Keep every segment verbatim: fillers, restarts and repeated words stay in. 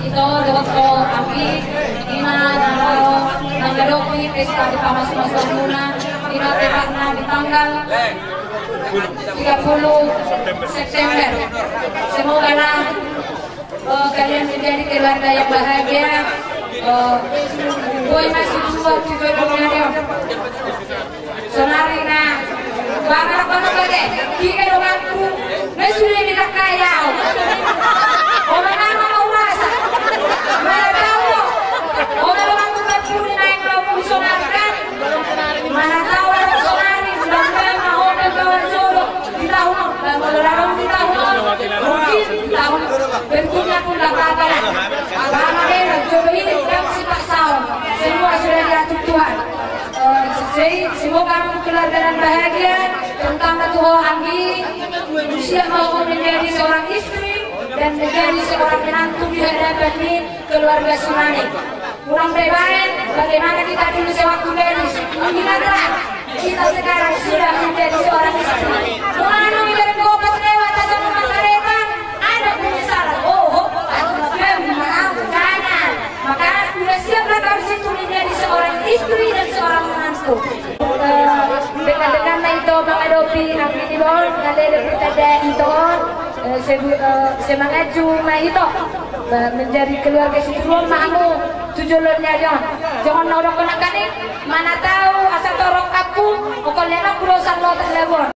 Dohot anggi, di na laho mangadopi pesta di pamasumasuonmuna, di na tepatna di tanggal tiga puluh September. Semogalah, eh, kalian menjadi keluarga yang bahagia. Eh, boi ma situan tu jolongna on. Saonari na, bapa, bapa, bapa, di na donganku, na sude di na kaya au. Oma, mama, urasa. Mana tahu, oma, donganku, bapakku, di na yang mau di saonari kan. Mana tahu, saonari, bapa, mama, oma, bawa jodoh. Di taon on, dan kalau dalam di taon on, mungkin di taon berikutnya pun nggak apa-apa lah. Karena memang jodoh ini bukan sifat saon. Semua sudah diatur Tuhan. Eh, jadi, semoga keluarga dan bahagia, terutama tu ho anggi, siap mau menjadi seorang istri dan menjadi seorang menantu di hadapan ni keluarga Sunani. Kurang bebaen, bagaimana kita dulu sewaktu gadis? Ingatlah, kita sekarang sudah menjadi seorang istri. Menganu kita berkopas lewat atas rumah kereta, ada penyesalan. Oh, oh, jangan. Maka, sudah siaplah kau situ menjadi seorang istri dan seorang menantu. Eh, dengan-dengan na ito mangadopi anggi ni on, na lelep ita da ito on, eh, sebu-, eh, semangat juma ito. Ba, menjadi keluarga situruon ma hamu tu joloan ni ari on. Songon na hudokkon nangkaning, mana tahu asa torop kampung, okon lenok kulosan lotak labuan.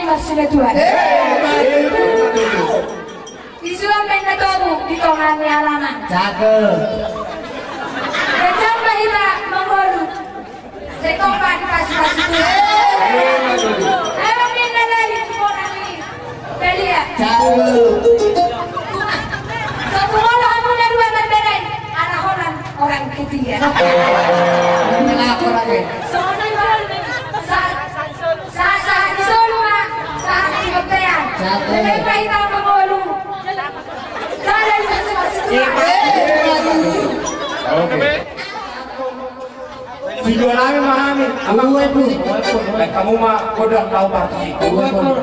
Pas sudah tua. Isuan baen na togu di tonga ni alaman. Cakep. Jam hita mangolu. Sai tompa di pasupasu Tuhan. Emang ninna lali di bona ni Belia. Cakep. Satu molo hamu na dua berbeda. Anak orang, orang ketiga. Ini lapor lagi. Soalnya saat, saat, saat di Solo, Pak, saat di Bebean. Cakep. Jadi, Pak, kita mangolu. Oke. Sidoarame ma hami. Dua puluh. Baik, hamu ma godang tau partisi. Dua puluh.